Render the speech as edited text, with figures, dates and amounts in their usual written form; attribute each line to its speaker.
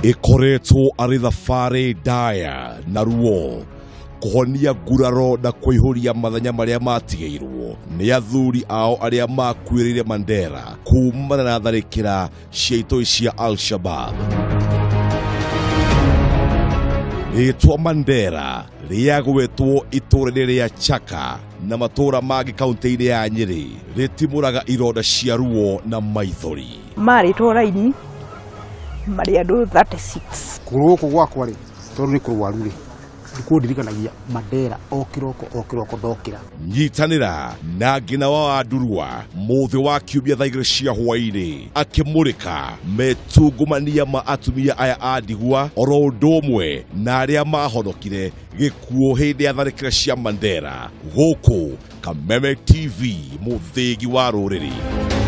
Speaker 1: Ĩkoretwo arĩ thabarĩ ndaya na ruo kũhonia nguraro na kũihũria mathanya marĩa matigĩirwo nĩ athuri ao arĩa makuĩrĩire Mandera kumana na tharĩkĩra cia itoi cia Al-Shabab. Rĩtwa Mandera rĩagwetwo itũũra-inĩ rĩa Chaka na matũũra mangĩ kaunti-inĩ ya Nyĩrĩ rĩtimũraga ironda cia ruo na maithori.
Speaker 2: Marĩtwo raini marĩ andũ 36.
Speaker 3: Kũgũrũ gũkũ gwakwa rĩ, tondũ nĩ kũrwaru rĩ, nĩkũndirikanagia Mandera o kĩroko o kĩroko ndokĩra.
Speaker 1: Nyitanĩra na Ngina wa Wandurwa mũthĩ wa kiumia thaa 2 cia hwaĩ-inĩ akĩmũrĩka metungumania ma atumia aya a ndigwa oro ũndũ ũmwe na arĩa mahonokire gĩkuũ hĩndĩ ya tharĩkĩra cia Mandera gũkũ Kameme TV, mũthĩgi wa rũrĩrĩ.